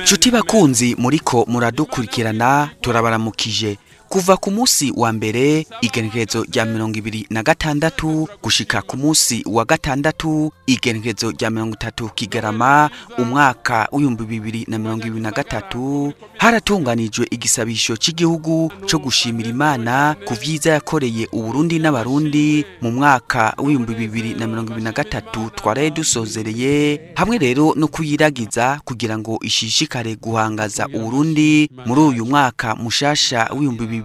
Nshuti bakunzi muriko muradukurikirana, turabaramukije. Kuva ku munsi wa mbere igenekerezo rya 26 gushika ku munsi wa gatandatu igenekerezo rya 30 Kigarama umwaka w'2023, haratunganijwe igisabisho cy'igihugu cyo gushimira Imana ku vyiza yakoreye Uburundi n'Abarundi mu mwaka w'2023 twaraye dusozereye, hamwe rero no kuyiragiza kugira ngo ishishikare guhangaza Uburundi muri uyu mwaka mushasha w'2024.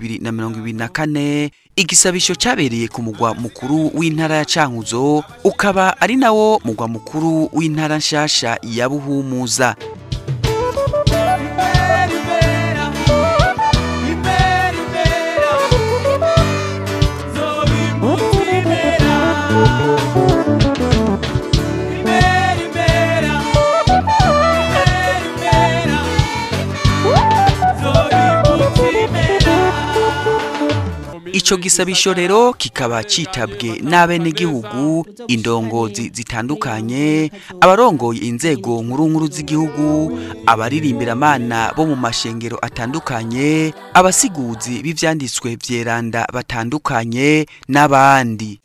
Igisabisho cyabereye ku mugwa mukuru w'intara ya Cankuzo, ukaba ari nawo mugwa mukuru w'intara nshasha ya Buhumuza. Ico gisabisho rero kikaba citabwe n'abenegihugu, indongozi zitandukanye, abarongoye inzego nkuru nkuru z'igihugu, abaririmbira bo mu mashengero atandukanye, abasiguzi b'ivyanditswe vyeranda batandukanye n'abandi.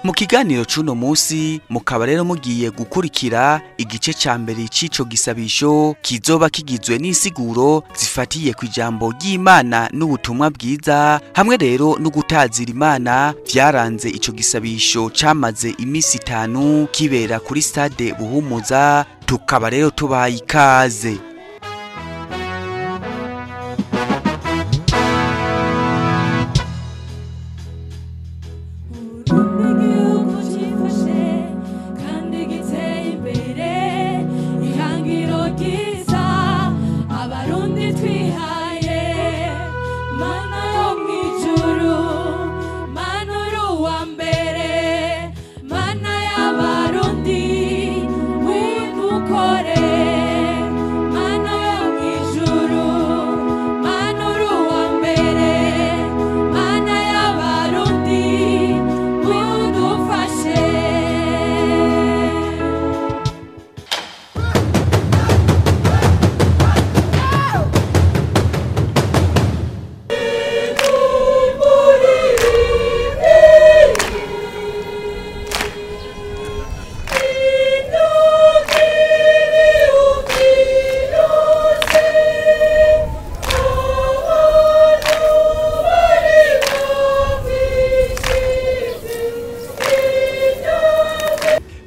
Mu kiganiro c'uno musi mukaba rero mugiye gukurikira igice ca mbere c'ico gisabisho kizoba kigizwe n'insiguro zifatiye ku ijambo ry'Imana n'ubutumwa bwiza, hamwe rero no gutazira Imana vyaranze ico gisabisho camaze imisi 5 kibera kuri stade Buhumuza. Tukaba rero tubaye ikaze.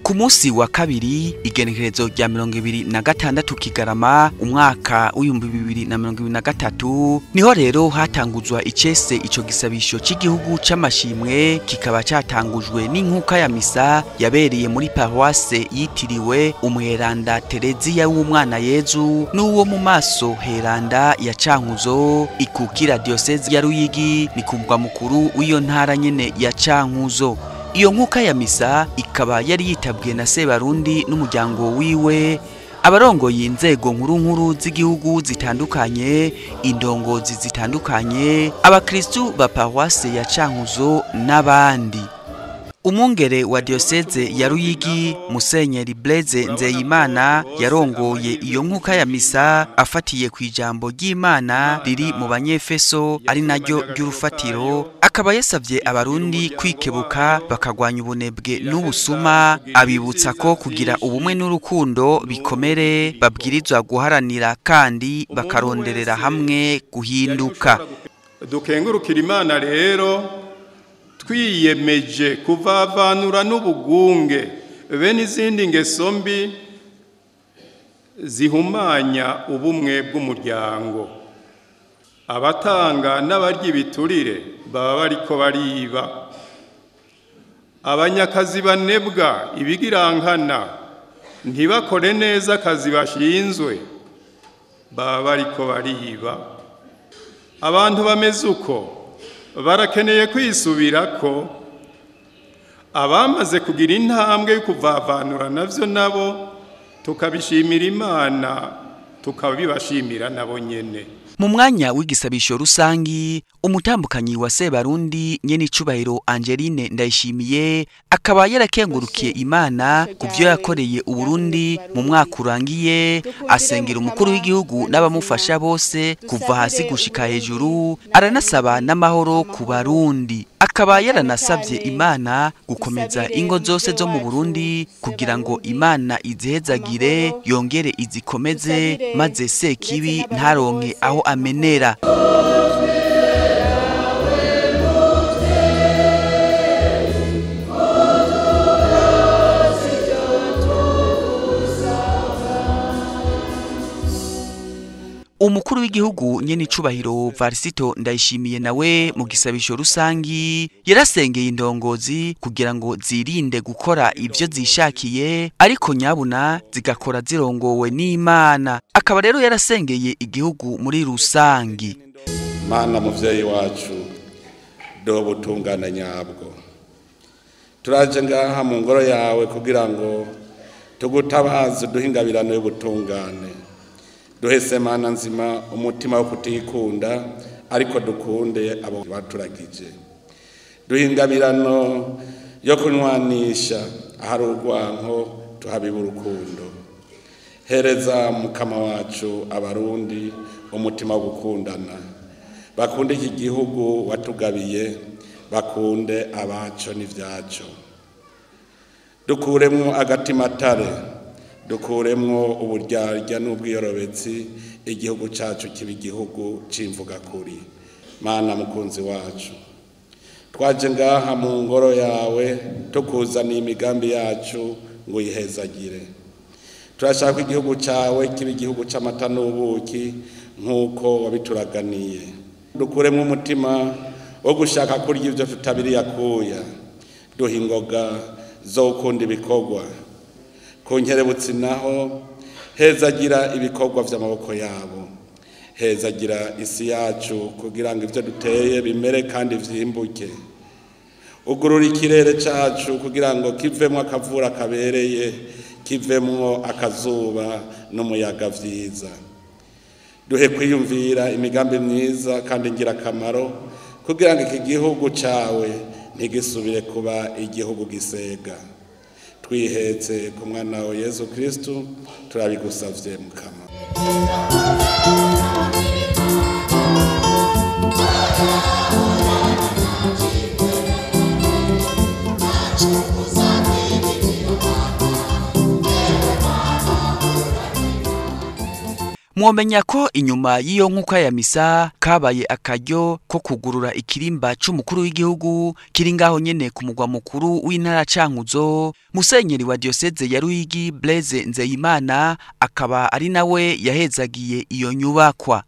Ku munsi wa kabiri igenekerezo rya 26 Kigarama umwaka w'2023 niho rero hatanguzwa icese ico gisabisho cy'igihugu c'amashimwe, kikaba catangujwe n'inkuka ya misa yabereye muri paroisse yitiriwe Umweranda Tereziya w'umwana Yezu n'uwo mu maso Heranda ya Cankuzo, ikukira diocese ya Ruyigi, ni ku mugwa mukuru w'iyo ntara nyene ya Cankuzo. Iyo nkuka ya misa ikaba yari yitabwe na Sebarundi n'umuryango wiwe, abarongoye inzego nkuru nkuru z'igihugu zitandukanye, indongozi zitandukanye, abakristu ba paroisse ya Cankuzo n'abandi. Umwungere wa diocese ya Ruyigi Musenyeri Blaise Nzeyimana yarongoye iyo nkuka ya misa afatiye ku ijambo ry'Imana riri mu Banyefeso ari naryo ry'urufatiro, akaba yasavye Abarundi kwikebuka bakagwanya ubunebwe n'ubusuma, abibutsa ko kugira ubumwe n'urukundo bikomere babwirizwa guharanira kandi bakaronderera hamwe guhinduka. Dukengurukira Imana rero twiyemeje kuvavanura n'ubugunge be n'izindi ngeso mbi zihumanya ubumwe bw'umuryango. Abatanga n'abarya ibiturire baba bariko bariba. Abanyakazi banebwa ibigirankana ntibakore neza akazi bashinzwe, baba bariko bariba. Abantu bameze uko barakeneye kwisubirako. Abamaze kugira intambwe yo kuvavanura navyo nabo tukabishimira Imana, tukabibashimira nabo nyene. Mu mwanya w'igisabisho rusangi, umutambukanyi wa Sebarundi nyenicubahiro Angeline Ndayishimiye akaba yarakengurukiye Imana ku vyo yakoreye Uburundi mu mwaka urangiye, asengera umukuru w'igihugu n'abamufasha bose kuva hasi gushika hejuru, aranasaba n'amahoro ku Barundi. Akaba yaranasabye Imana gukomeza ingo zose zo mu Burundi kugira ngo Imana izihezagire yongere izikomeze, maze Sekibi ntaronke aho amenera. Umukuru w'igihugu nyenicubahiro Varisito Ndayishimiye nawe mu gisabisho rusangi yarasengeye indongozi kugira ngo zirinde gukora ivyo zishakiye, ariko nyabuna zigakora zirongowe n'Imana. Akaba rero yarasengeye igihugu muri rusangi. Mana muvyeyi wacu, do butungane nyabwo, turaje ngaha mu ngoro yawe kugira ngo tugutabaze, duhingabirano y'ubutungane. Duhese Mana nzima umutima wo kutikunda, ariko dukunde abo baturagije. Duhingabirano yo kunywanisha ahari urwanko tuhabiba urukundo. Hereza Mukama wacu Abarundi umutima wo gukundana, bakunde iki gihugu watugabiye, bakunde abaco n'ivyaco. Dukuremwo agatimatare, dukuremwo uburyarya n'ubwiyorobetsi, igihugu cacu kiba igihugu c'imvugakuri. Mana mukunzi wacu, twaje ngaha mu ngoro yawe tukuzaniye imigambi yacu ngo uyihezagire. Turashaka igihugu cawe kiba igihugu c'amata n'ubuki nk'uko wabituraganiye. Dukuremwo umutima wo gushaka kurya ivyo tutabiriye akuya, duha ingoga zo gukunda ibikorwa. Ku nkerebutsi naho hezagira ibikorwa vy'amaboko yabo, hezagira isi yacu kugira ngo ivyo duteye bimere kandi vyimbuke. Ugurura ikirere cacu kugira ngo kivemwo akavura kabereye, kivemwo akazuba n'umuyaga vyiza. Duhe kwiyumvira imigambi myiza kandi ngirakamaro kugira ngo iki gihugu cawe ntigisubire kuba igihugu gisega. Twihetse ku mwana wa Yesu Kristo, turabigusavye Mukama. Mwomenya ko inyuma y'iyo nkuka ya misa kabaye akaryo ko kugurura ikirimba c'umukuru w'igihugu kiri ngaho nyene ku mugwa mukuru w'intara Cankuzo. Musenyeri wa diocese ya Ruyigi Blaise Nzeyimana akaba ari nawe yahezagiye iyo nyubakwa.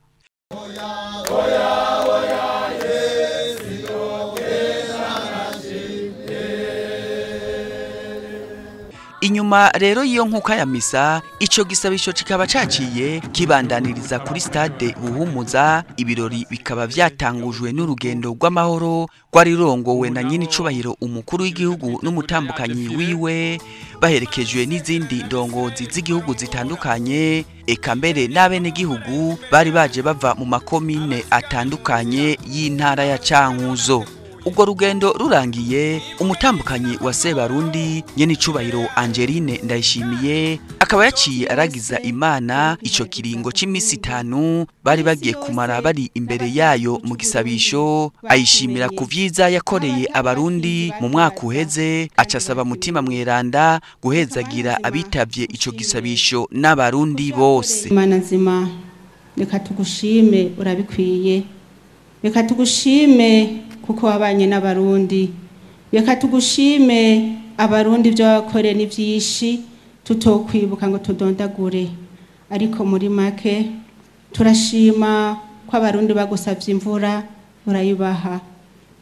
Inyuma rero y'iyo nkuka ya misa, ico gisabisho kikaba caciye kibandaniriza kuri stade Buhumuza. Ibirori bikaba vyatangujwe n'urugendo rw'amahoro rwari rurongowe na nyenicubahiro umukuru w'igihugu n'umutambukanyi wiwe, baherekejwe n'izindi ndongozi z'igihugu zitandukanye, eka mbere n'abenegihugu bari baje bava mu makomine atandukanye y'intara ya Cankuzo. Ubwo rugendo rurangiye, umutambukanyi wa Sebarundi nyenicubahiro Angeline Ndayishimiye akaba yaciye aragiza Imana ico kiringo c'imisi 5 bari bagiye kumara bari imbere yayo mu gisabisho, ayishimira ku vyiza yakoreye Abarundi mu mwaka uheze, acasaba Mutima Mweranda guhezagira abitavye ico gisabisho n'Abarundi bose. Imana nzima, reka tugushime, urabikwiye. Reka tugushime kuko wabanye n'Abarundi. Reka tugushime, Abarundi ibyo bakoreye ni byinshi tutokwibuka ngo tudondagure, ariko muri make turashima ko Abarundi bagusavye imvura urayibaha.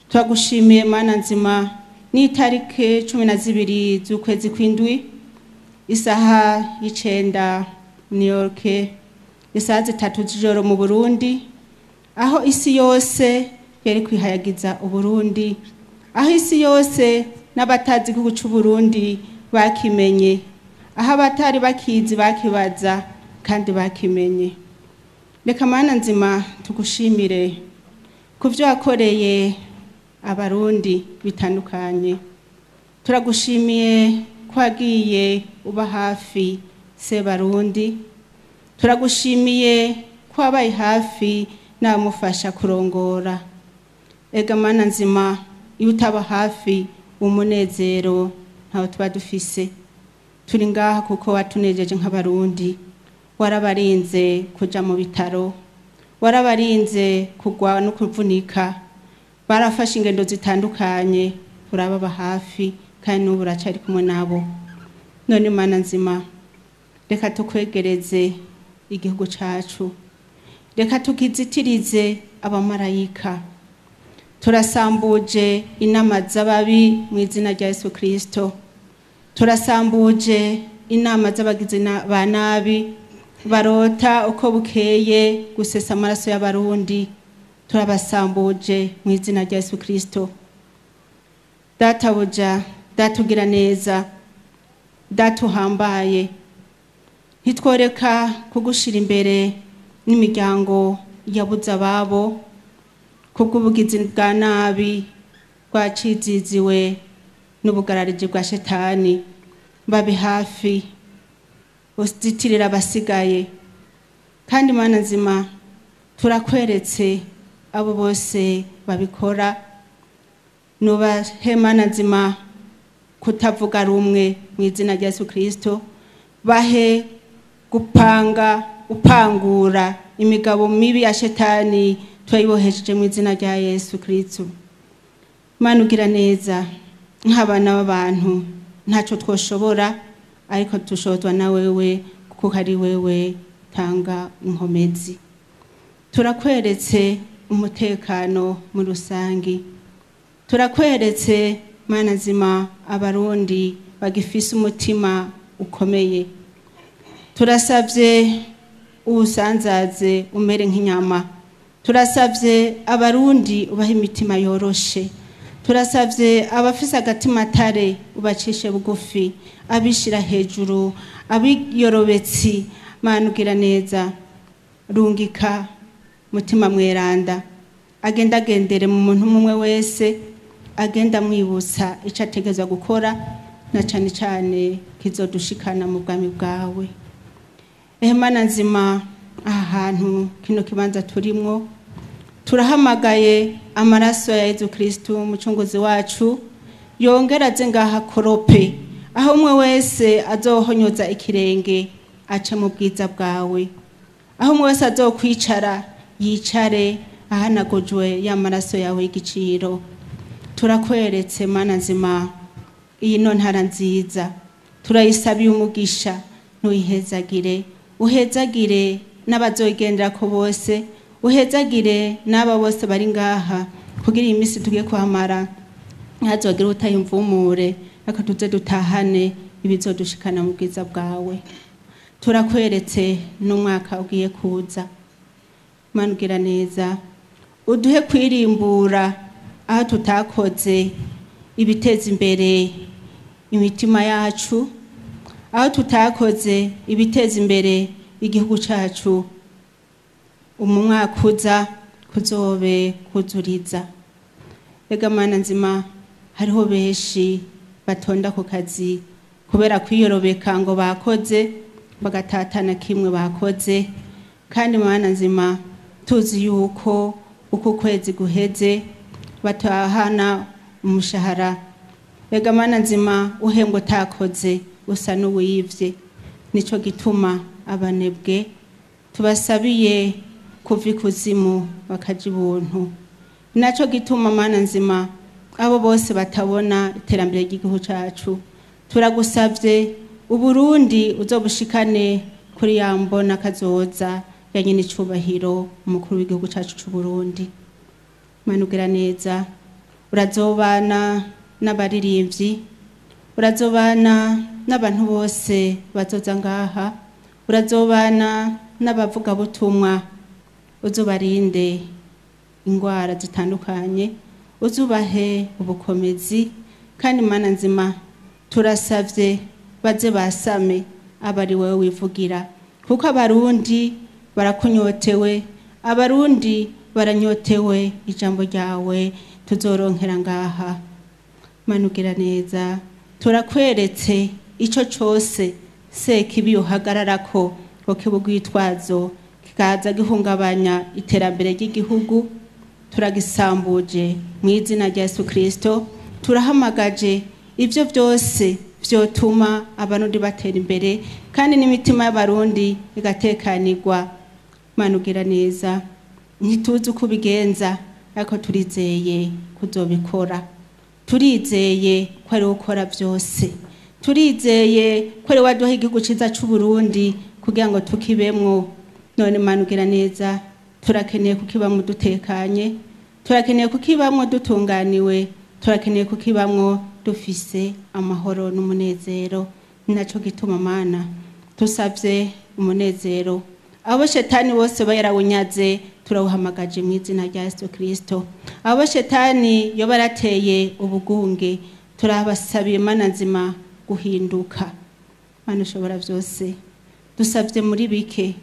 Turagushimiye Mana nzima Ni itariki 12 z'ukwezi kw'indwi, isaha y'9 New York, isaha 3 z'ijoro mu Burundi, aho isi yose yari kwihayagiza Uburundi, aho isi yose n'abatazi igihugu c'Uburundi bakimenye, aho abatari bakizi bakibaza kandi bakimenye. Reka Mana nzima tugushimire ku byo wakoreye Abarundi bitandukanye. Turagushimiye ko wagiye uba hafi Sebarundi, turagushimiye ko wabaye hafi n'abamufasha kurongora. Ega Mana nzima, iyo utaba hafi umunezero ntawo tuba dufise. Turi ngaha kuko watunejeje nk'Abarundi. Warabarinze kuja mu bitaro, warabarinze kugwa no kuvunika, barafashe ingendo zitandukanye, urababa hafi kandi n'ubu uracari kumwe nabo. None Mana nzima, reka tukwegereze igihugu cacu, reka tukizitirize abamarayika. Turasambuje inama z'ababi mu izina rya Yesu Kristo. Turasambuje inama z'abagizi ba nabi barota uko bukeye gusesa amaraso y'Abarundi, turabasambuje mu izina rya Yesu Kristo. Databuja, datugira neza, datuhambaye, ntitworeka kugushira imbere n'imiryango yabuze ababo kubw'ubugizi bwa nabi bwaciziziwe n'ubugarariji bwa shetani. Babe hafi, uzitirira abasigaye. Kandi Mana nzima, turakweretse abo bose babikora, nubahe Mana nzima kutavuga rumwe mu izina rya Yesu Kristo. Bahe gupanga upangura imigabo mibi ya shetani, twayibohesheje mu izina rya Yesu Kristo. Mana ugira neza, nk'abana b'abantu ntacyo twoshobora, ariko dushobozwa na wewe kuko ari wewe tanga inkomezi. Turakweretse umutekano muri rusangi, turakweretse Mana nzima Abarundi bagifise umutima ukomeye. Turasavye uwusanzaze umere nk'inyama, turasavye Abarundi ubahe imitima yoroshe, turasavye abafise agatima tare ubacishe bugufi, abishira hejuru, abiyorobetsi. Mana ugira neza, rungika mutima mweranda agenda agendere mu muntu umwe wese, agenda amwibutsa ico ategerezwa gukora, na cane cane kizodushikana mu bwami bwawe. Mana nzima, aha hantu kino kibanza turimwo, turahamagaye amaraso ya Yezu Kristo umucunguzi wacu, yongera aze ngaha korope, aho umwe wese azohonyoza ikirenge ace mu bwiza bwawe, aho umwe wese azokwicara yicare ahanagujwe ya maraso yawe y'igiciro. Turakweretse Mana nzima iyi no ntara nziza, turayisabiye umugisha, ntuyihezagire, uhezagire n'abazoyigenderako bose, uhezagire n'aba bose bari ngaha, kugira iyi minsi tugiye kuhamara ntihazogire utayimvumure, ariko tuze dutahane ibizodushikana mu bwiza bwawe. Turakweretse n'umwaka ugiye kuza. Mana ugira neza, uduhe kwirimbura aho tutakoze ibiteza imbere imitima yacu, aho tutakoze ibiteza imbere igihugu cacu, umwaka uza kuzobe kuzuriza. Ega Mana nzima, hariho benshi batonda ku kazi kubera kwiyorobeka ngo bakoze, bagatatana kimwe bakoze. Kandi Mana nzima, tuzi yuko uko kwezi guheze batahana umushahara. Ega Mana nzima, uhembwa utakoze usa n'uwivye. Nico gituma abanebwe tubasabiye kuva ikuzimu bakaja ibuntu. Naco gituma Mana nzima abo bose batabona iterambere ry'igihugu cacu, turagusavye Uburundi uzobushikane kuri ya mbona kazoza ya nyene icubahiro umukuru w'igihugu cacu c'Uburundi. Mana ugira neza, urazobana n'abaririmbyi, urazobana n'abantu bose bazoza ngaha, urazobana n'abavugabutumwa, uzubarinde ingwara zitandukanye, uzubahe ubukomezi. Kandi Mana nzima, turasavye baze basame abari wewe wivugira, kuko Abarundi barakunyotewe, Abarundi baranyotewe ijambo ryawe tuzoronkera ngaha. Manugira neza, turakweretse ico cose sekibi uhagararako ngo kibe urwitwazo kikaza gihungabanya iterambere ry'igihugu, turagisambuje mu izina rya Yesu Kristo. Turahamagaje ivyo byose vyotuma Abarundi batera imbere kandi n'imitima y'Abarundi igatekanirwa. Manugira neza, ntituzi uko ubigenza ariko turizeye kuzobikora, turizeye ko ari ukora byose, turizeye ko ari waduha igihugu ciza c'u Burundi kugira ngo tukibemwo. None Manugira neza, turakeneye kukibamwo dutekanye, turakeneye kukibamwo dutunganiwe, turakeneye kukibamwo dufise amahoro n'umunezero. Ni naco gituma Mana tusavye umunezero, abo shetani bose bayarawunyaze turawuhamagaje mu izina rya Yesu Kristo. Abo shetani yo barateye ubugunge, turabasabiye Mana nzima guhinduka. Mana ushobora byose, dusavye muri bike,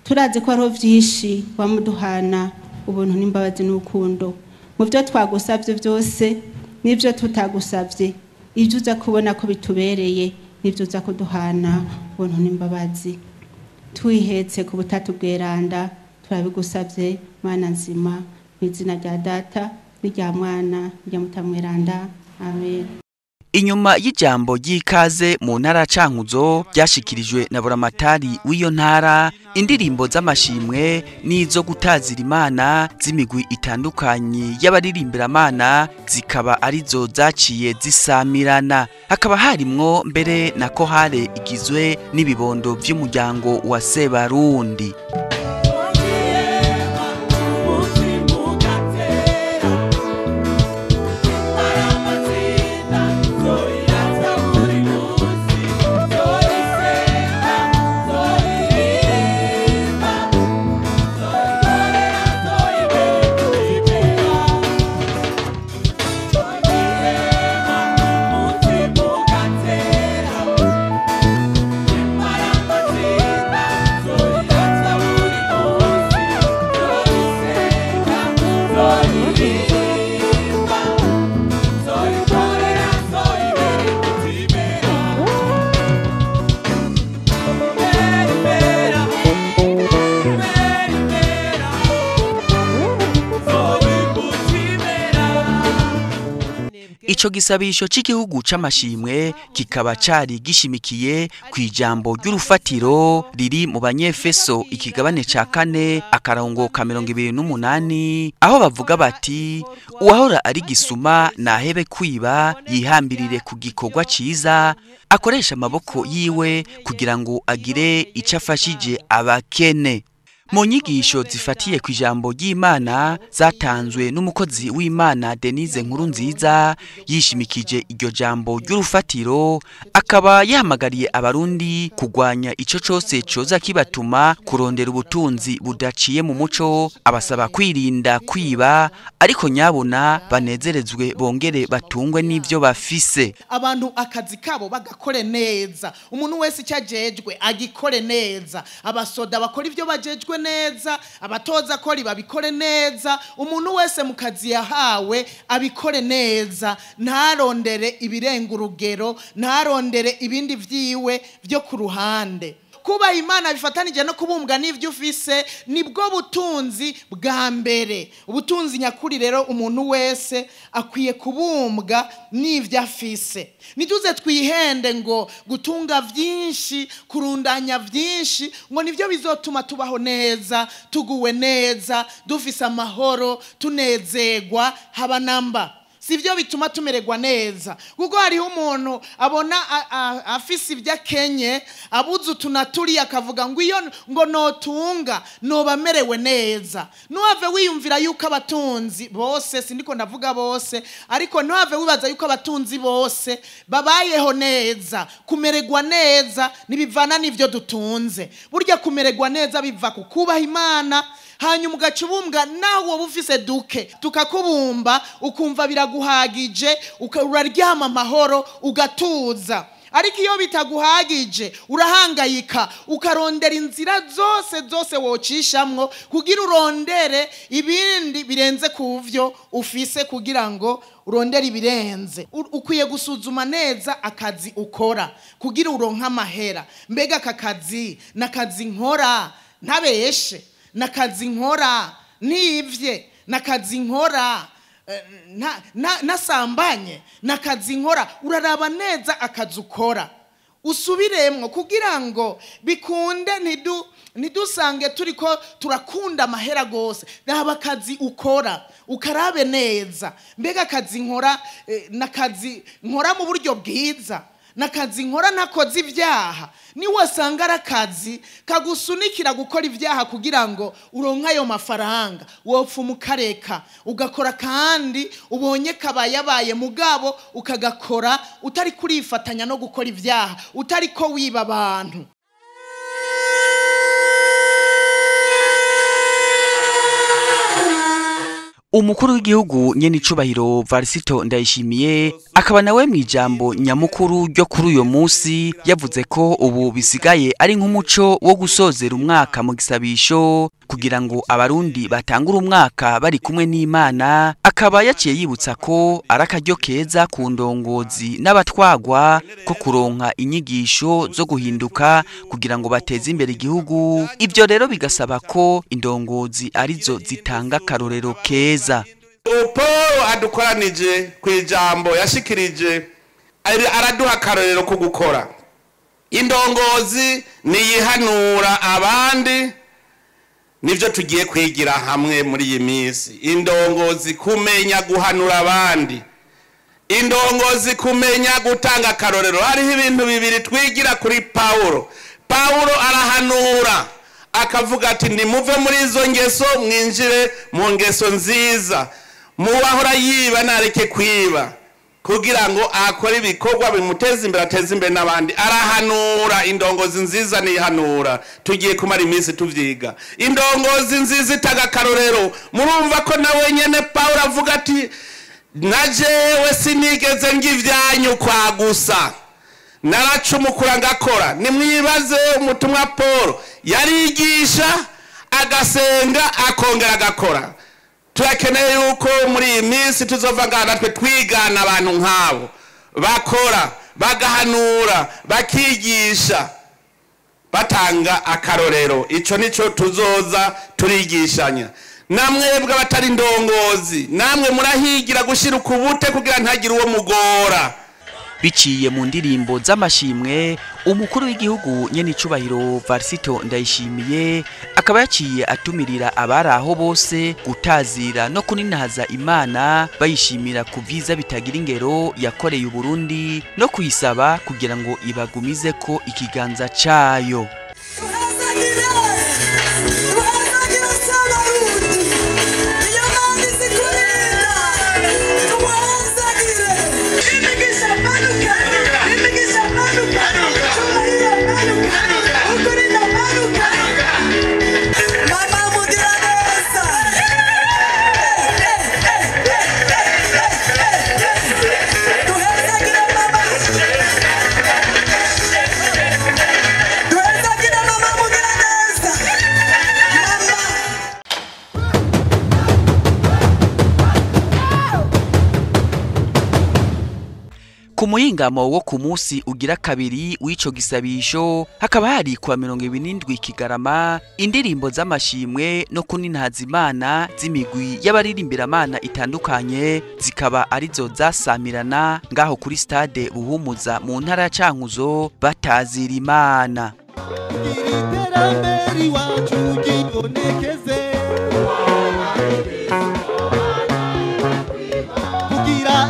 turazi ko hariho vyinshi wamuduhana ubuntu n'imbabazi n'urukundo. Mu byo twagusavye byose n'ibyo tutagusavye, ibyo uza kubona ko bitubereye n'ibyo uza kuduhana ubuntu n'imbabazi. Twihetse ku butatu bweranda, turabigusavye Mana nzima, mu izina rya Data n'irya Mwana n'irya Mutamweranda, amen. Inyuma y'ijambo ry'ikaze mu ntara Cankuzo ryashikirijwe na buramatari w'iyo ntara, indirimbo z'amashimwe n'izo gutazira Imana z'imigwi itandukanye y'abaririmbira-Mana zikaba arizo zaciye zisamirana. Hakaba harimwo mbere na kohare igizwe n'ibibondo vy'umuryango wa Sebarundi. Ico gisabisho c'igihugu c'amashimwe kikaba cari gishimikiye kwijambo ry'urufatiro riri mu Banyefeso ikigabane ca 4 akarongo ka 28, aho bavuga bati uwahora ari gisuma nahebe kwiba, yihambirire ku gikorwa ciza, akoresha amaboko yiwe kugira ngo agire ico afashije abakene. Mu nyigisho zifatiye ku ijambo ry'Imana zatanzwe n'umukozi w'Imana Denise Nkurunziza, yishimikije iryo jambo ry'urufatiro, akaba yahamagariye Abarundi kugwanya ico cose coza kibatuma kurondera ubutunzi budaciye mu muco, abasaba kwirinda kwiba, ariko nyabona banezerezwe bongere batungwe n'ivyo bafise. Abantu akazi kabo bagakore neza, umuntu wese icyajejwe agikore neza, abasoda bakora ivyo bajejwe neza, abatoza kori babikore neza, umuntu wese mu kazi yahawe abikore neza, ntarondere ibirenga urugero, ntarondere ibindi vyiwe vyo ku ruhande. Kuba Imana bifatanije no kubumbwa n'ivyo ufise nibwo butunzi bwa mbere. Ubutunzi nyakuri rero umuntu wese akwiye kubumbwa n'ivyo afise. Nituze twihende ngo gutunga vyinshi, kurundanya vyinshi ngo nivyo bizotuma tubaho neza, tuguwe neza, dufise amahoro, tunezegwa haba namba. Sivyo bituma tumererwa neza, kuko hariho umuntu abona afise ibyo akenye, abuze utunaturi, akavuga ngo iyo ngo notunga noba merewe neza. Ntuhave wiyumvira yuko abatunzi bose, sindiko ndavuga bose, ariko ntuhave wibaza yuko abatunzi bose babayeho neza. Kumererwa neza ntibivana n'ivyo dutunze. Burya kumererwa neza biva ku kubaha Imana, hanyuma ugaca ubumbwa naho woba ufise duke, tukakubumba ukumva biraguhagije, uraryama amahoro, ugatuza. Ariko iyo bitaguhagije urahangayika, ukarondera inzira zose zose wocishamwo kugira urondere ibindi birenze kuvyo ufise, kugira ngo urondere ibirenze. Ukwiye gusuzuma neza akazi ukora kugira uronke amahera. Mbega aka kazi nakazi nkora ntabeshe, nakazi nkora nivye, nakazi nkora nasambanye, nakazi nkora. Uraraba neza akazi ukora, usubiremwo kugira ngo bikunde, ntidusange turiko turakunda amahera gose. Raba akazi ukora ukarabe neza. Mbega akazi nkora nakazi nkora mu buryo bwiza, nakazi nkora ntakoze ibyaha. Niwasanga ari akazi kagusunikira gukora ibyaha kugira ngo uronke ayo mafaranga, wopfa umukareka ugakora, kandi ubonye kabayabaye mugabo ukagakora utari kurifatanya no gukora ibyaha, utari ko wiba abantu. Umukuru w'igihugu nyene icubahiro Varisito Ndayishimiye akaba nawe mu ijambo nyamukuru ryo kuri uyo munsi yavuze ko ubu bisigaye ari nk'umuco wo gusozera umwaka mu gisabisho kugira ngo abarundi batangure umwaka bari kumwe n'Imana. Akaba yaciye yibutsa ko ari akaryo keza ku ndongozi n'abatwagwa ko kuronka inyigisho zo guhinduka kugira ngo bateze imbere igihugu. Ivyo rero bigasaba ko indongozi arizo zitanga akarorero keza. Paul adukoranije ku ijambo yashikirije, araduha akarorero ko gukora. Indongozi niyihanura abandi, nivyo tugiye kwigira hamwe muri iyi minsi. Indongozi kumenya guhanura abandi, indongozi kumenya gutanga akarorero. Hariho ibintu bibiri twigira kuri Paulo. Paulo arahanura akavuga ati nimuve muri izo ngeso mwinjire mu ngeso nziza, muwahora yiba nareke kwiba, kugira ngo akore ibikorwa bimuteza imbere, ateze imbere n'abandi. Arahanura. Indongozi nziza nihanura, tugiye kumara iminsi tuvyiga. Indongozi nziza itaga akarorero. Murumva ko nawe nyene Paulo avuga ati na jewe sinigeze ngivyanyu kwa gusa, naracumukura ngakora. Nimwibaze umutumwa Paul yarigisha agasenga akongera agakora. Turakeneye yuko muri iyi minsi tuzova ngaha natwe twigana abantu nk'abo bakora, bagahanura, bakigisha, batanga akarorero. Ico nico tuzoza turigishanya. Namwebwe abatari indongozi, namwe murahigira gushira ukubute kugira ntagire uwo mugora. Biciye mu ndirimbo z'amashimwe, umukuru w'igihugu nyene icubahiro Varisito Ndayishimiye akaba yaciye atumirira abari aho bose gutazira no kuninahaza Imana, bayishimira ku vyiza bitagira ingero yakoreye Uburundi no kuyisaba kugira ngo ibagumize ko ikiganza cayo. Ku muyingamo wo ku munsi ugira kabiri w'ico gisabisho hakaba hari kuwa 27 Kigarama indirimbo z'amashimwe no kuninahaza Imana z'imigwi y'abaririmbira-Mana itandukanye zikaba arizo zasamirana ngaho kuri stade Buhumuza mu ntara ya Cankuzo batazira Imana. Kugira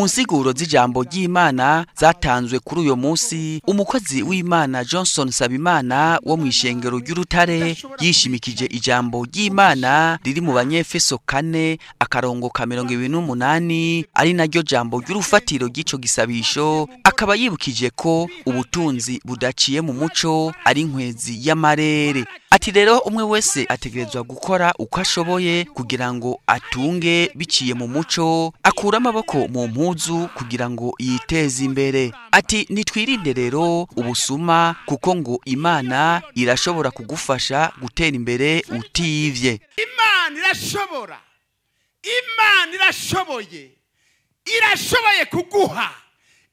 Mu nsiguro z'ijambo ry'Imana zatanzwe kuri uyo munsi, umukozi w'Imana Johnson Sabimana wo mu ishengero ry'Urutare yishimikije ijambo ry'Imana riri mu Banyefeso 4 akarongo ka 28, ari naryo jambo ry'urufatiro ry'ico gisabisho, akaba yibukije ko ubutunzi budaciye mu muco ari inkwezi y'amarere. Ati rero umwe wese ategerezwa gukora uko ashoboye kugira ngo atunge biciye mu muco, akura amaboko mu mpuzu kugira ngo yiteze imbere. Ati nitwirinde rero ubusuma, kuko ngo Imana irashobora kugufasha gutera imbere utivye. Imana irashobora, Imana irashoboye, irashoboye kuguha,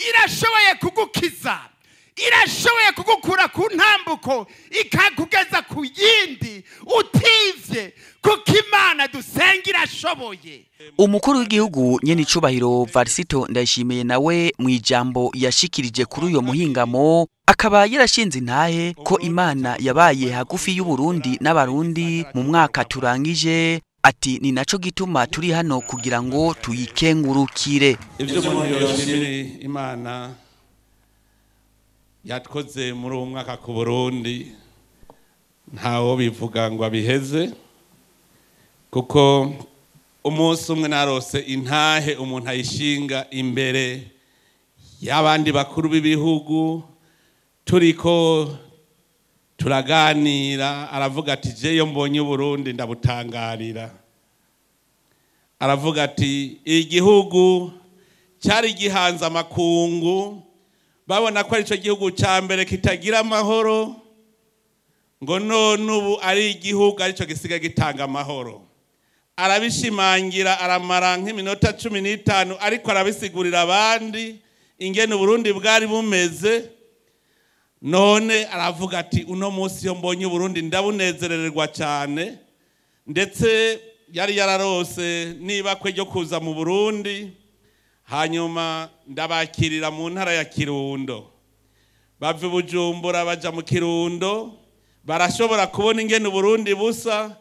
irashoboye kugukiza, irashoboye kugukura ku ntambuko ikakugeza ku yindi utivye, kuko Imana dusenga irashoboye. Umukuru w'igihugu nyene icubahiro Varisito Ndayishimiye nawe mu ijambo yashikirije kuri uyo muhingamo akaba yarashinze intahe ko Imana yabaye hagufi y'u Burundi n'abarundi mu mwaka turangije. Ati ni naco gituma turi hano kugira ngo tuyikengurukire. Ivyo umuntu yoshimira Imana yatkoze muri uwo mwaka ku Burundi ntawo bivuga ngo abiheze, kuko umunsi umwe narose intahe umuntu ayishinga imbere y'abandi bakuru b'ibihugu, turiko turaganira, aravuga ati jeyo mbonye Burundi ndabutangarira. Aravuga ati igihugu cyari gihanze amakungu, babona ko arico gihugu ca mbere kitagira amahoro, ngo none ubu ari igihugu arico gisiga gitanga amahoro. Arabishimangira, aramara nk'iminota 15 ariko arabisigurira abandi ingene Burundi bwari bumeze. None aravuga ati uno munsi yo mbonye Burundi ndabunezererwa cyane, ndetse yari yararose niba kwe ryo kuza mu Burundi. Hanyuma ndabakirira mu ntara ya Kirundo, bava Bujumbura baja mu Kirundo, barashobora kubona ingene Burundi busa.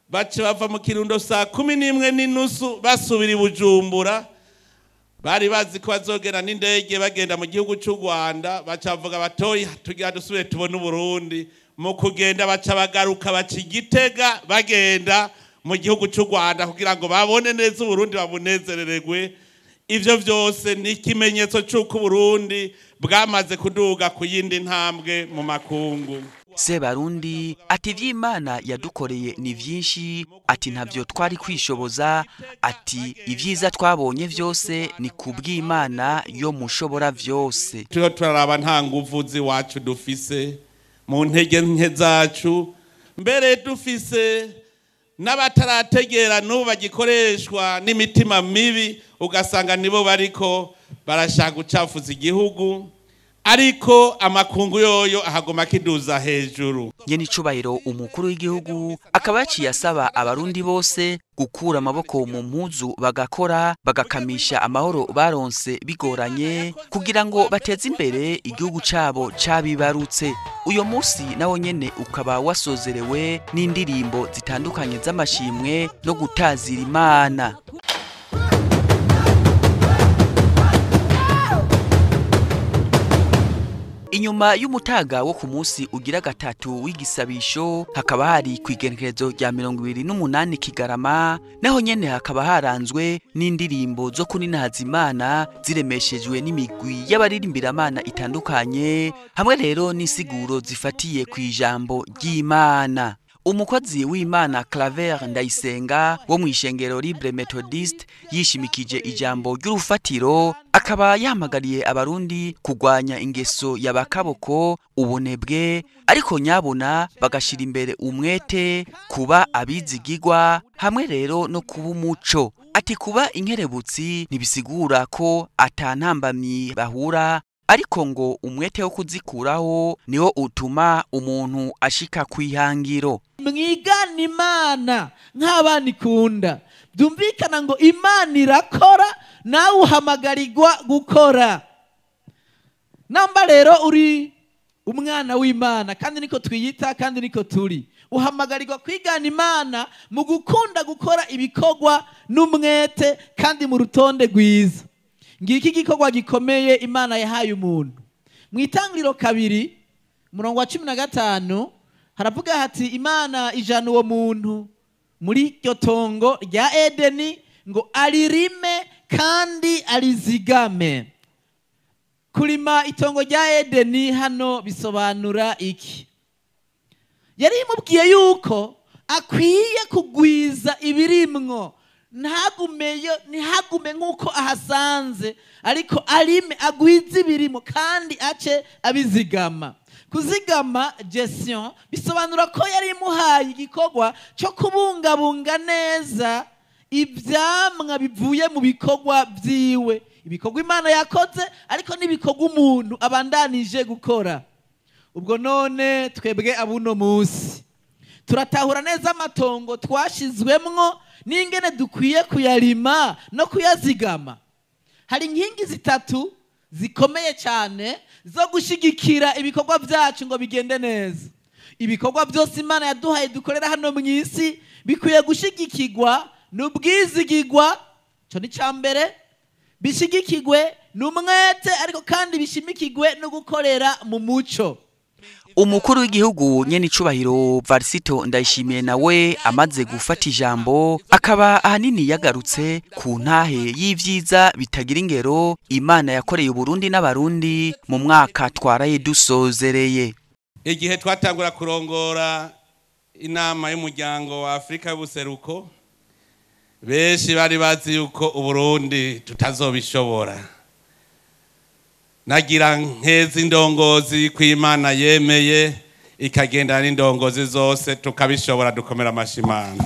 Bace bava mu Kirundo saa 11:30 basubira i Bujumbura. Bari bazi ko bazogera n'indege bagenda mu gihugu cy'u Rwanda, baca bavuga batoyi tugira dusubire tubone Burundi. Mu kugenda baca bagaruka baca Igitega bagenda mu gihugu cy'u Rwanda kugira ngo babone neza Burundi babunezerererwe. Ivyo vyose ni ikimenyetso c'uko Burundi bwamaze kuduga ku yindi ntambwe mu makungu. Sebarundi ati ivy'Imana yadukoreye ni vyinshi, ati ntavyo twari kwishoboza, ati ivyiza twabonye vyose ni kubw'Imana yo mushobora vyose. Turiho turaraba nta nguvu z'iwacu dufise mu ntege nke zacu, mbere dufise n'abatarategera n'ubu bagikoreshwa n'imitima mibi, ugasanga nibo bariko barashaka gucafuza igihugu, ariko amakungu yoyo ahagoma akiduza hejuru. Nyene icubahiro umukuru w'igihugu akaba yaciye asaba abarundi bose gukura amaboko mu mpuzu bagakora, bagakamisha amahoro baronse bigoranye kugira ngo bateze imbere igihugu cabo cabibarutse. Uyo munsi nawo nyene ukaba wasozerewe n'indirimbo zitandukanye z'amashimwe no gutazira Imana. Inyuma y'umutaga wo ku munsi ugira gatatu w'igisabisho hakaba hari kwigenekerezo rya 28 Kigarama, naho nyene hakaba haranzwe n'indirimbo zo kuninahaza Imana ziremeshejwe n'imigwi y'abaririmbira itandukanye, hamwe rero n'insiguro zifatiye ku ijambo ry'Imana. Umukozi w'Imana Claver Ndayisenga wo mu ishengero Libre Methodist yishimikije ijambo ry'urufatiro, akaba yahamagariye abarundi kugwanya ingeso y'abakaboko, ubunebwe, ariko nyabona bagashira imbere umwete, kuba abizigigwa hamwe rero no kuba umuco. Ati kuba inkerebutsi ntibisigura ko atantambamyi bahura, ariko ngo umwete wo kuzikuraho niwo utuma umuntu ashika kwihangiro. Mwigana Imana nk'abana ikunda, byumvikana ngo Imana irakora nawe uhamagarirwa gukora. Namba rero uri umwana w'Imana kandi niko twiyita kandi niko turi, uhamagarirwa kwigana Imana mu gukunda gukora ibikorwa n'umwete kandi mu rutonde rwiza. Ngiki gikorwa gikomeye Imana yahaye umuntu. Mu Itangiriro 2 umurongo wa 15 haravuga hati Imana ijana uwo muntu muri iryo tongo rya Edeni ngo alirime kandi alizigame. Kurima itongo rya Edeni hano bisobanura iki? Yari imubwiye yuko akwiye kugwiza ibirimwo, ntagumeyo, ntihagume nk'uko ahasanze, ariko arime agwize ibirimo kandi ace abizigama. Kuzigama, gestion, bisobanura ko yari imuhaye igikorwa cyo kubungabunga neza ivyamwa bivuye mu bikorwa vyiwe, ibikorwa Imana yakoze ariko n'ibikorwa umuntu abandanije gukora. Ubwo none twebwe abuno munsi turatahura neza amatongo twashizwemwo n'ingene dukwiye kuyarima no kuyazigama. Hari inkingi zitatu zikomeye cyane zo gushigikira ibikorwa byacu ngo bigende neza. Ibikorwa byose Imana yaduhaye dukorera hano mu isi bikwiye gushigikirwa n'ubwizigirwa, cyo ni cambere, bishigikirwe n'umwete ariko kandi bishimikirwe no gukorera mu muco. Umukuru w'igihugu nyene icubahiro Varisito Ndayishimiye nawe amaze gufata ijambo, akaba ahanini yagarutse ku ntahe y'ivyiza bitagira ingero Imana yakoreye Uburundi n'Abarundi mu mwaka twaraye dusozereye. Igihe twatangura kurongora inama y'umuryango wa Afrika y'ubuseruko, benshi bari bazi yuko Uburundi tutazobishobora. Nagira nkeza indongozi kw'Imana yemeye ikagendana n'indongozi zose tukabishobora, dukomera amashimana.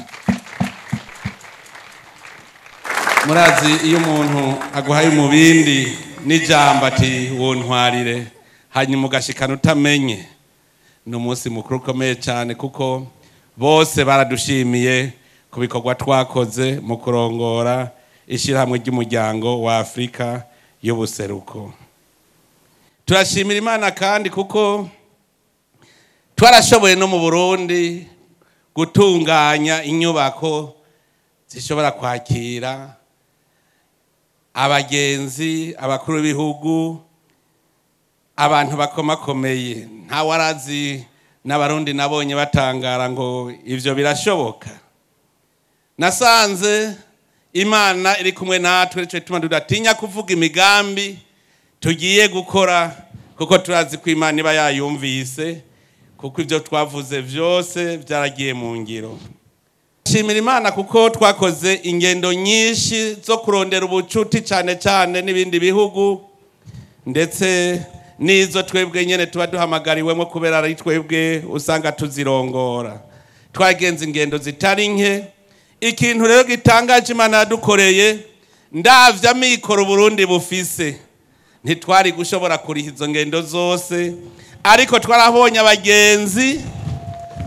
Murazi iyo umuntu aguhaye umubindi n'ijambo ati wuntwarire, hanyuma ugashikana utamenye, ni umunsi mukuru ukomeye cyane kuko bose baradushimiye ku bikorwa twakoze mu kurongora ishyirahamwe ry'umuryango wa Afrika y'ubuseruko. Turashimira Imana kandi kuko twarashoboye no mu Burundi gutunganya inyubako zishobora kwakira abagenzi, abakuru b'ibihugu, abantu bakomakomeye. Ntawarazi n'Abarundi nabonye batangara ngo ivyo birashoboka. Nasanze Imana iri kumwe natwe, nico gituma tudatinya kuvuga imigambi tugiye gukora, kuko turazi ko Imana iba yayumvise, kuko ivyo twavuze vyose byaragiye mu ngiro. Shimira Imana kuko twakoze ingendo nyinshi zo kurondera ubucuti cyane cyane n'ibindi bihugu, ndetse n'izo twebwe nyene tuba duhamagariwemo kubera ari twebwe usanga tuzirongora. Twagenze ingendo zitari nke. Ikintu rero gitangaje Imana yadukoreye, ndavya amikoro Burundi bufise, ntitwari gushobora kuriha izo ngendo zose, ariko twarabonye abagenzi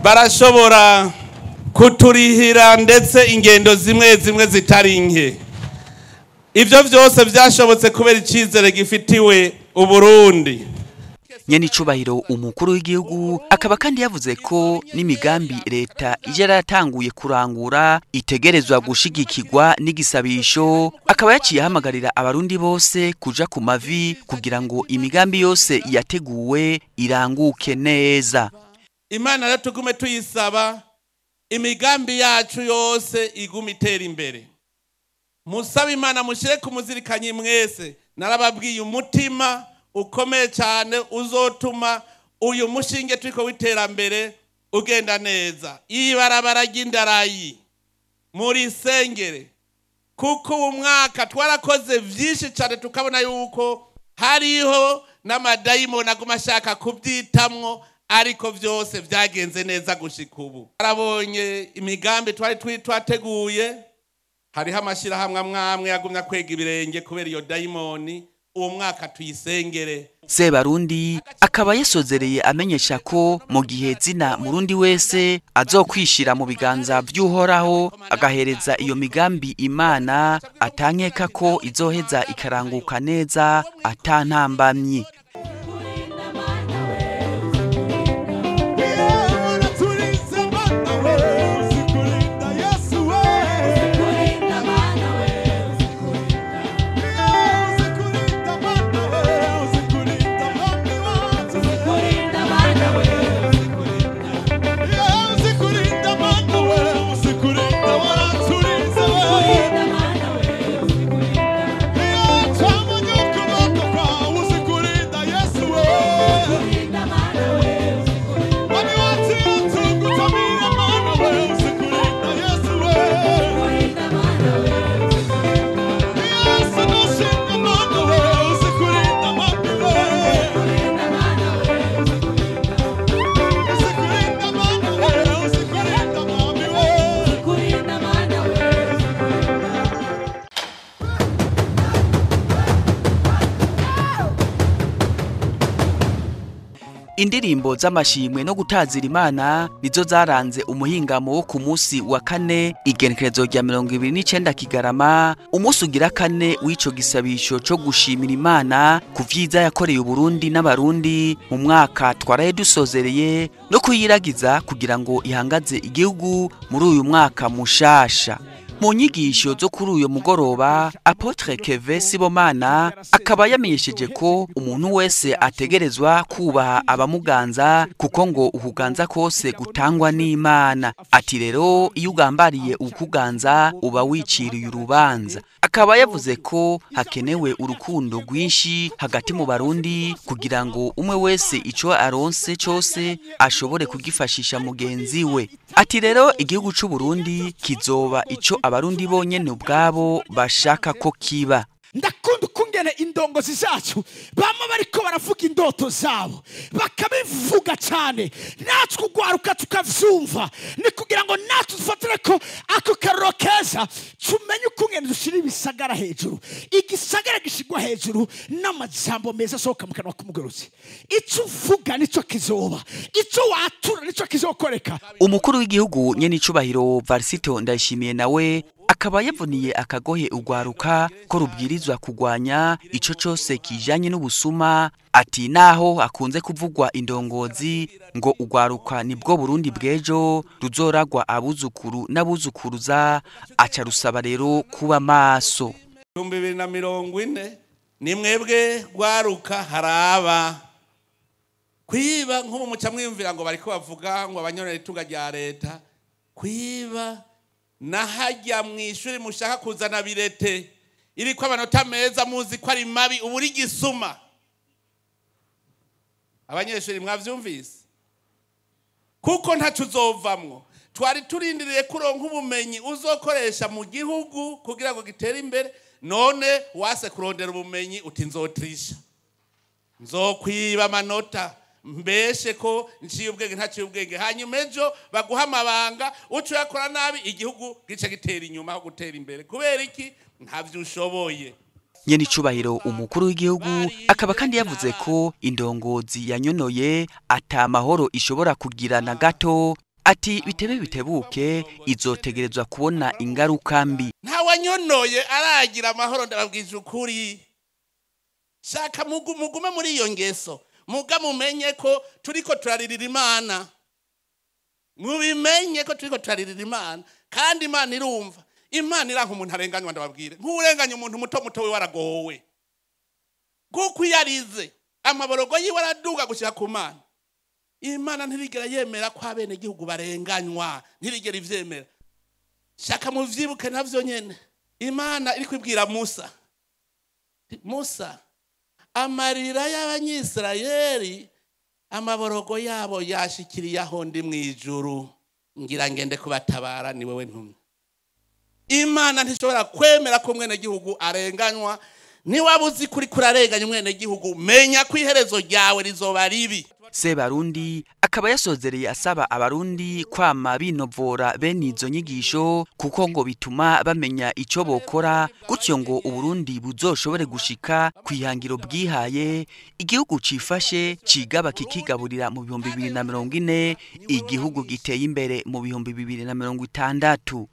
barashobora kuturihira ndetse ingendo zimwe zimwe zitari nke. Ivyo vyose vyashobotse kubera icizere gifitiwe Uburundi. Nyene icubahiro umukuru w'igihugu akaba kandi yavuze ko n'imigambi leta yaratanguye kurangura itegerezwa gushigikirwa n'igisabisho, akaba yaciye ahamagarira Abarundi bose kuja ku mavi kugira ngo imigambi yose yateguwe iranguke neza. Imana rero tugume tuyisaba imigambi yacu yose igume itera imbere. Musabe Imana mushire ku muzirikanyi mwese. Narababwiye umutima ukomeye cyane uzotuma uyu mushinge turiko w'iterambere ugenda neza. Ibarabara ry'indarayi muri sengere, kuko uyu mwaka twarakoze vyinshi cyane tukabona yuko hariho n'amadayimoni aguma ashaka kubyitamwo, ariko vyose vyagenze neza gushika ubu. Twarabonye imigambi twari twateguye, hariho amashirahamwe amwe yagumya kwega ibirenge kubera iyo dayimoni. Uwo mwaka tuyisengere. Sebarundi akaba yasozereye amenyesha ko mu gihe zina Murundi wese azokwishira mu biganza vy'Uhoraho agahereza iyo migambi Imana, atankeka ko izoheza ikaranguka neza atantambamyi. Indirimbo z'amashimwe no gutazira Imana nizo zaranze umuhingamo wo ku munsi wa kane, igenekerezo rya 29 Kigarama, umunsi ugira kane w'ico gisabisho co gushimira Imana ku vyiza yakoreye Uburundi n'Abarundi mu mwaka twaraye dusozereye, no kuyiragiza kugira ngo ihangaze igihugu muri uyu mwaka mushasha. Mu nyigisho zo kuri uyu mugoroba, Apotre Keve Sibomana akaba yamenyesheje ko umuntu wese ategerezwa kubaha abamuganza, kuko ngo ukuganza kose gutangwa n'Imana. Ati rero iyo ugambariye ukuganza uba wiciriye urubanza. Akaba yavuze ko hakenewe urukundo rwinshi hagati mu Barundi kugira ngo umwe wese ico aronse cose ashobore kugifashisha mugenzi we. Ati rero igihugu c'u Burundi kizoba ico Abarundi bonyene ubwabo bashaka ko kiba. Ndakunda ukungene indongozi zacu bamwe bariko baravuga indoto zabo bakabivuga cyane, natwe ugwaruka tukavyumva, ni kugira ngo natwe dufatire ko ako karoro keza, tumenye ukungene dushira ibisagara hejuru. Igisagara gishigwa hejuru n'amajambo meza asohoka mu kanwa k'umugorozi. Ico uvuga nico kizoba, ico watura nico kizokoreka. Umukuru w'igihugu nyene icubahiro Varisito Ndayishimiye nawe akaba yavuniye akagohe ugwaruka ko rubwirizwa kugwanya ico cose kijanye n'ubusuma. Ati naho akunze kuvugwa indongozi ngo ugwaruka nibwo Burundi bw'ejo ruzoragwa abuzukuru n'abuzukuruza, aca rusaba rero kuba maso. 2040 ni mwebwe gwaruka haraba kwiba nk'ubu muca mwiyumvira ngo bariko bavuga ngo abanyorera itunga rya leta kwiba nahajya mwishuri mushaka kuzana birete iriko amanota meza muzi ko ari mabi uburi gisuma. Abanyeshuri mwavyumvise kuko ntacu uzovamwo. Twari turindiriye kuronka ubumenyi uzokoresha mu gihugu kugira ngo gitere imbere, none wase kurondera ubumenyi uti nzotrisha nzokwiba amanota mbeshe ko nciye ubwenge ntaciye ubwenge, hanyuma ejo baguha amabanga uca uyakora nabi igihugu gice gitera inyuma aho gutera imbere. Kubera iki? Ntavyo ushoboye. Nyene icubahiro umukuru w'igihugu akaba kandi yavuze ko indongozi yanyonoye ata mahoro ishobora kugira na gato. Ati bitebe bitebuke izotegerezwa kubona ingaruka mbi. Nta wanyonoye aragira amahoro, ndababwije ukuri. Shaka mugume muri iyo ngeso, muga mumenye ko turiko turaririra Imana. Mubimenye ko turiko turaririra Imana, kandi Imana irumva. Imana iranka umuntu arenganywa, ndababwire. Nk'urenganya umuntu muto muto we waragowe, kuko yarize amaborogo yiwe araduga gushika ku Mana. Imana ntirigera yemera ko abene gihugu barenganywa, ntirigera ivyemera. Shaka muvyibuke navyo nyene. Imana iri kwibwira Musa, Musa, amarira y'Abanyisirayeli amaborogo yabo yashikiriye aho ndi mwijuru, ngira ngende kubatabara, ni wewe ntumwe. Imana ntishobora kwemera ko mwene gihugu arenganywa. Niwaba uzi kuri kurarenganya mwene gihugu, menya ko iherezo ryawe rizoba ribi. Sebarundi akaba yasozereye asaba Abarundi kwama binovora bene izo nyigisho, kuko ngo bituma bamenya ico bokora, gutyo ngo Uburundi buzoshobore gushika kwihangiro bwihaye, igihugu cifashe cigaba kikigaburira mu 2040, igihugu giteye imbere mu 2060.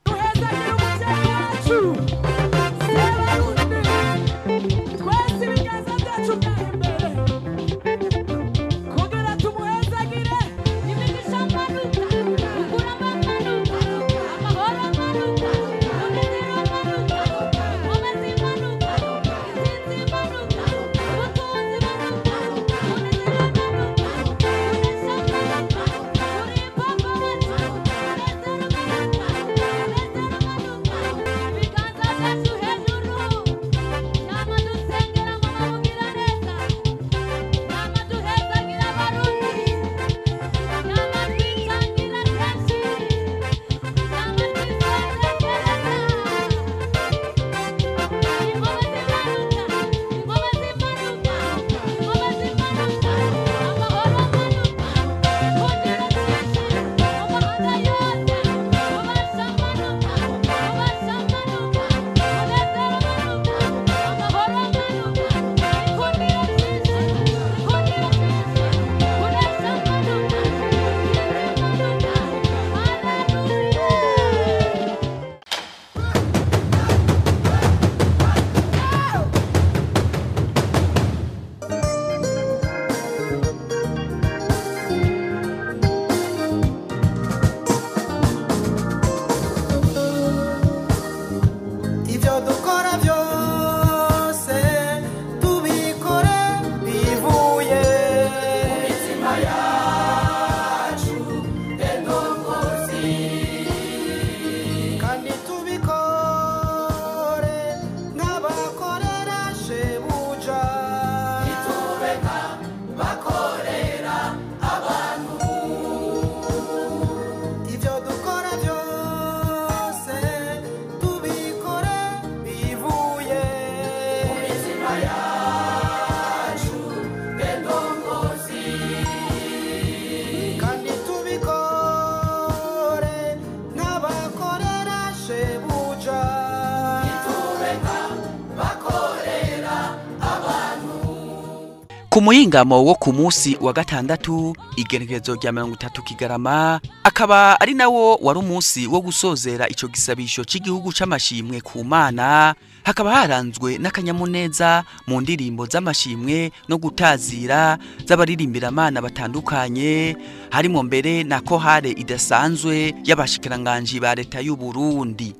Ku muyingamo wo ku munsi wa gatandatu, igenekerezo rya 30 Kigarama, akaba ari nawo wari umunsi wo gusozera ico gisabisho c'igihugu c'amashimwe ku Mana, hakaba haranzwe n'akanyamuneza mu ndirimbo z'amashimwe no gutazira z'abaririmbira-Mana batandukanye, harimo mbere na kohare idasanzwe y'abashikiranganji ba leta y'u Burundi.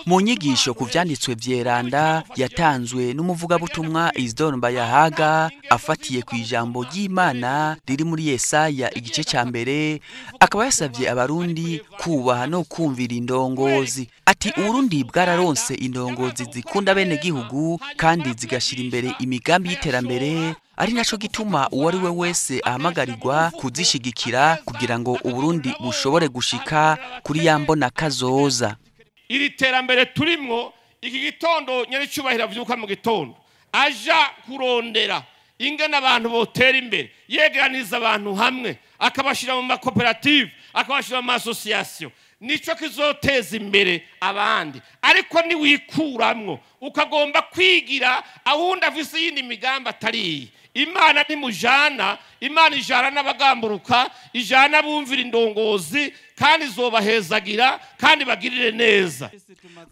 Mu nyigisho ku vyanditswe vyeranda yatanzwe n'umuvugabutumwa Isidore Mbayahaga afatiye ku ijambo ry'Imana riri muri Yesaya igice ca mbere, akaba yasavye abarundi kubaha no kumvira indongozi. Ati Uburundi bwararonse indongozi zikunda bene gihugu kandi zigashira imbere imigambi y'iterambere, ari naco gituma uwari we wese ahamagarirwa kuzishigikira kugira ngo Uburundi bushobore gushika kuri ya mbona kazoza. Iri terambere turimwo iki gitondo nyaricubahira vyuka mu gitondo aja kurondera ingene abantu botera imbere, yegeraniza abantu hamwe akabashira mu makoperative, akabashira mu association, nico kizoteza imbere abandi. Ariko ni wikuramwo ukagomba kwigira awundi afise yindi migambi atari Imana ntimujana. Imana ijana n'abagamburuka, ijana bumvira indongozi kandi zobahezagira kandi bagirire neza.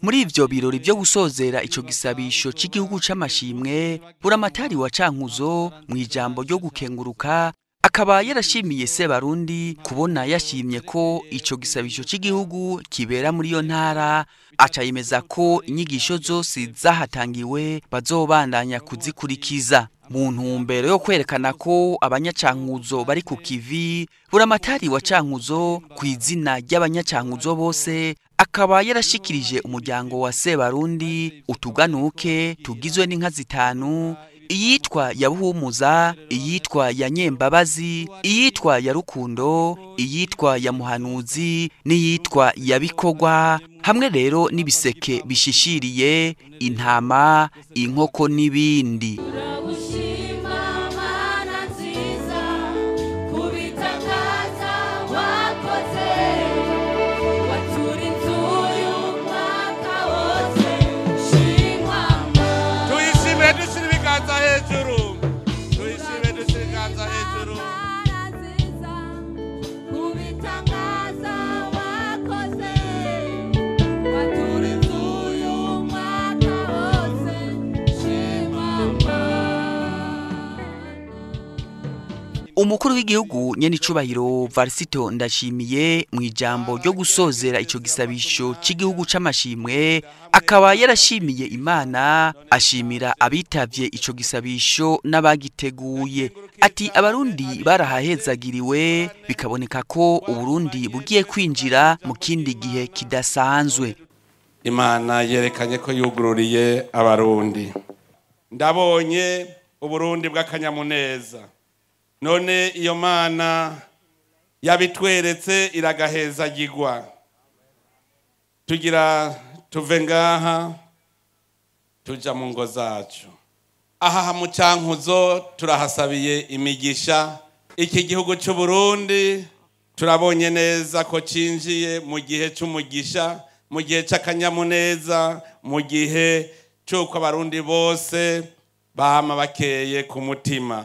Muri ivyo birori byo gusozera ico gisabisho c'igihugu c'amashimwe, Buramatari wa Cankuzo mu ijambo ryo gukenguruka akaba yarashimiye Sebarundi kubona yashimye ko ico gisabisho c'igihugu kibera muri yo ntara, aca yemeza ko inyigisho zose zahatangiwe bazobandanya kuzikurikiza. Mu ntumbero yo kwerekana ko abanyacankuzo bari ku kivi, Buramatari wa Cankuzo ku izina ry'abanyacankuzo bose akaba yarashikirije umuryango wa Sebarundi utuganuke tugizwe n'inka zitanu, iyitwa ya Buhumuza, iyitwa ya Nyembabazi, iyitwa ya Rukundo, iyitwa ya Muhanuzi n'iyitwa ya Bikogwa, hamwe rero n'ibiseke bishishiriye, intama, inkoko n'ibindi. Umukuru w'igihugu nyenicubahiro Varisito Ndashimiye mu ijambo ryo gusozera ico gisabisho c'igihugu c'amashimwe akaba yarashimiye Imana, ashimira abitavye ico gisabisho n'abagiteguye. Ati abarundi barahahezagiriwe, bikaboneka ko Uburundi bugiye kwinjira mu kindi gihe kidasanzwe. Imana yerekanye ko yugururiye abarundi. Ndabonye Uburundi bw'akanyamuneza. None iyo Mana yabitweretse iragahezagirwa. Tugira tuve ngaha tuja mu ngo zacu. Aha mu Cankuzo turahasabiye imigisha. Iki gihugu cy'u Burundi turabonye neza ko cinjiye mu gihe cy'umugisha, mu gihe cy'akanyamuneza, mu gihe cy'uko abarundi bose bama bakeye ku mutima.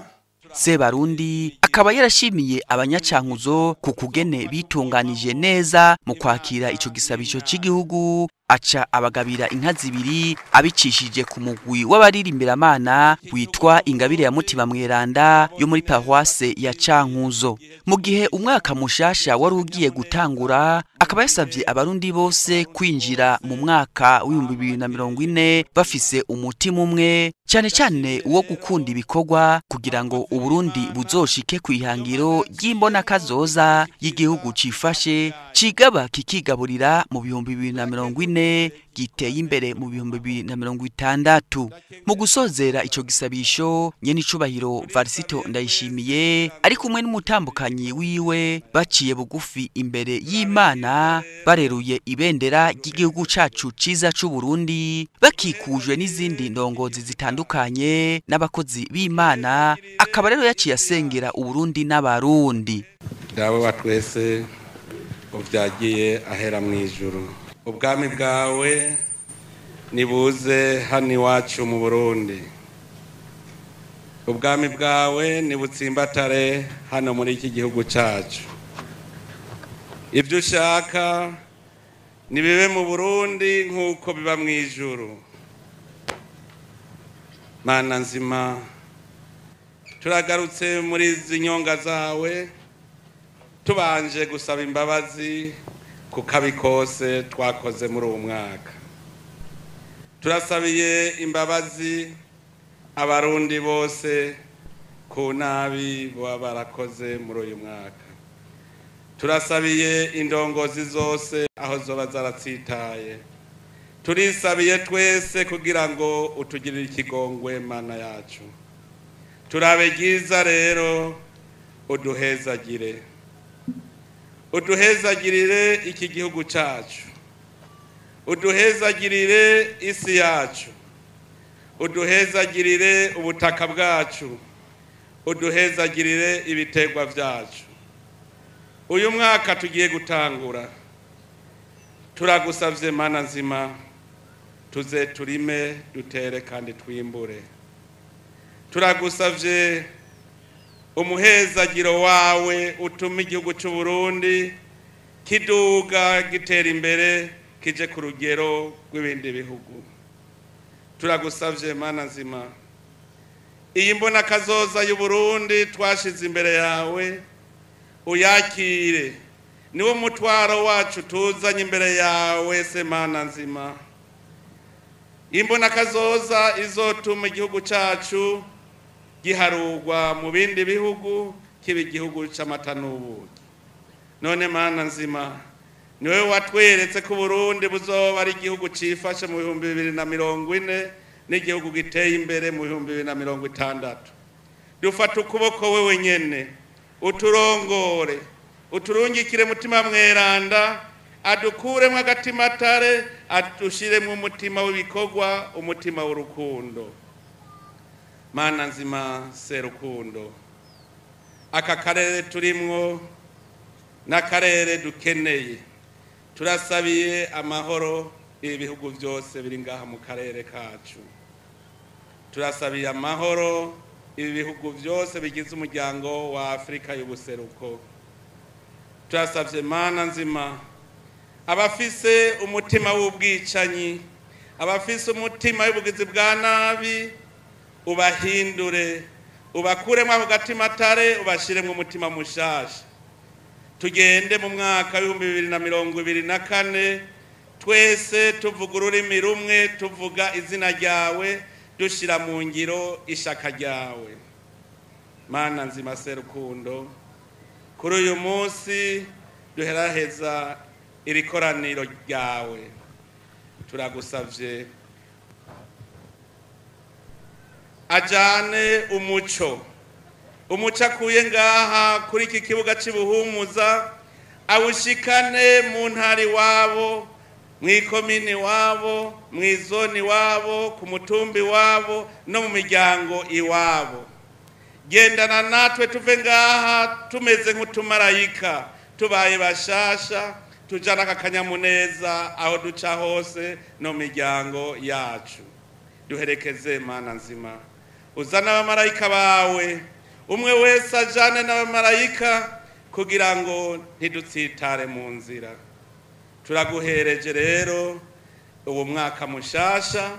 Sebarundi akaba yarashimiye abanyacankuzo ku kugene bitunganije neza mu kwakira ico gisabisho c'igihugu, aca abagabira inka zibiri abicishije ku mugwi w'abaririmbiramana witwa Ingabire ya Mutima Mweranda yo muri paroisse ya Cankuzo. Mu gihe umwaka mushasha wari ugiye gutangura, akaba yasavye abarundi bose kwinjira mu mwaka w'ibihumbi bibiri na mirongo ine bafise umutima umwe, cyane cyane uwo gukunda ibikorwa kugira ngo Uburundi buzoshike kwihangiro ry'imbona kazoza y'igihugu cifashe cigaba kikigaburira mu 2040 giteye imbere mu 2060. Mu gusozera ico gisabisho, nyenicubahiro Varisito Ndayishimiye ari kumwe n'umutambukanyi wiwe baciye bugufi imbere y'Imana, bareruye ibendera ry'igihugu cacu ciza c'u Burundi, bakikujwe n'izindi ndongozi zitandukanye n'abakozi b'Imana. Akaba rero yaciye asengera Uburundi n'abarundi. Dawe wa twese uvyagiye ahera mu ijuru, ubwami bwawe nibuze hano iwacu mu Burundi, ubwami bwawe nibutsimbatare hano muri iki gihugu cacu. Ibyo ushaka nibibe mu Burundi nk'uko biba mu ijuru. Mana nzima, turagarutse muri izi nyonga zawe tubanje gusaba imbabazi ku kabi kose twakoze muri uwo mwaka. Turasabiye imbabazi abarundi bose ku nabi baba barakoze muri uyu mwaka. Turasabiye indongozi zose aho zoba zaratsitaye. Turisabiye twese kugira ngo utugirire ikigongwe Mana yacu. Turabe ryiza rero uduhezagire, uduhezagirire iki gihugu cacu, uduhezagirire isi yacu, uduhezagirire ubutaka bwacu, uduhezagirire ibitegwa vyacu. Uyu mwaka tugiye gutangura, turagusavye Mana nzima, tuze turime dutere kandi twimbure. Turagusavye umuhezagiro wawe utuma igihugu cy'u Burundi kiduga gitera imbere kije ku rugero rw'ibindi bihugu. Turagusavye Mana nzima, iyi mbona kazoza y'u Burundi twashize imbere yawe uyakire, niwo mutwaro wacu tuzanye imbere yawe se Mana nzima. Imbona kazoza izotuma igihugu cacu giharugwa mu bindi bihugu kiba igihugu c'amata n'ubuki. None Mana nzima, niwe watweretse ko Burundi buzoba ari igihugu cifashe mu 2040 n'igihugu giteye imbere mu 2060. Dufata ukuboko wewe nyene uturongore, uturungikire Mutima Mweranda, adukuremwo agatimatare, adushiremwo umutima w'ibikorwa, umutima w'urukundo. Mana nzima serukundo, aka karere turimwo n'akarere dukeneye. Turasabiye amahoro ibihugu byose biri ngaha mu karere kacu. Turasabiye amahoro ibihugu byose bigize umuryango wa Afrika y'ubuseruko. Turasavye Mana nzima, abafise umutima w'ubwicanyi, abafise umutima w'ubugizi bwa nabi, ubahindure, Ubakuremo ako gatimatare, ubashiremo umutima mushasha. Tugende mu mwaka w'2024 twese tuvuga ururimi rumwe, tuvuga izina ryawe, dushira mu ngiro ishaka ryawe. Mana nzima Serukundo, kuri uyu munsi duheraheza iri koraniro ryawe, turagusavye ajane umuco, umuco akuye ngaha kuri iki kibuga cy'Ibuhumuza, awushikane mu ntara iwabo, mw'ikomini iwabo, mw'izoni iwabo, ku mutumbi iwabo no mu miryango iwabo. Gendana natwe tuve ngaha tumeze nk'utumarayika, tubaye bashasha, tujana aka kanyamuneza aho duca hose no mu miryango yacu. Duherekeze Mana nzima, uzane abamarayika bawe, umwe wese ajane n'abamarayika kugira ngo ntidutsitare mu nzira. Turaguhereje rero uwo mwaka mushasha,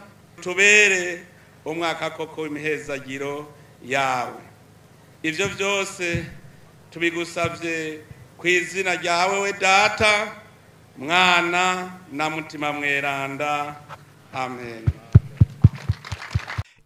tubere umwaka koko w'imihezagiro yawe. Ivyo byose tubigusavye ku izina ryawe we Data, Mwana na Mutima Mweranda. Amen.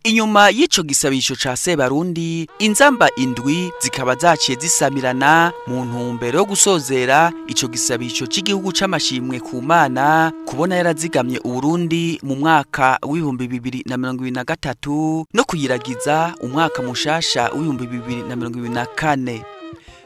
Inyuma y'ico gisabisho ca Sebarundi, inzamba indwi zikaba zaciye zisamirana mu ntumbero yo gusozera ico gisabisho c'igihugu c'amashimwe ku Mana kubona yarazigamye Uburundi mu mwaka w'2023 no kuyiragiza umwaka mushasha w'2024.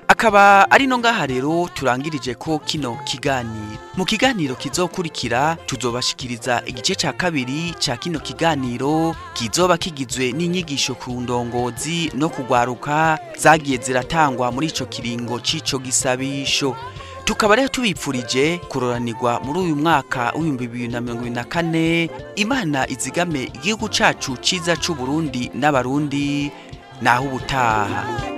Akaba ari no ngaha rero turangirije ko kino kiganiro. Mu kiganiro kizokurikira tuzobashikiriza igice ca kabiri ca kino kiganiro kizoba kigizwe n'inyigisho ku ndongozi no kugwaruka zagiye ziratangwa muri ico kiringo c'ico gisabisho. Tukaba rero tubipfurije kuroranirwa muri uyu mwaka w'2024. Imana izigame igihugu cacu ciza c'u Burundi n'abarundi, naho ubutaha.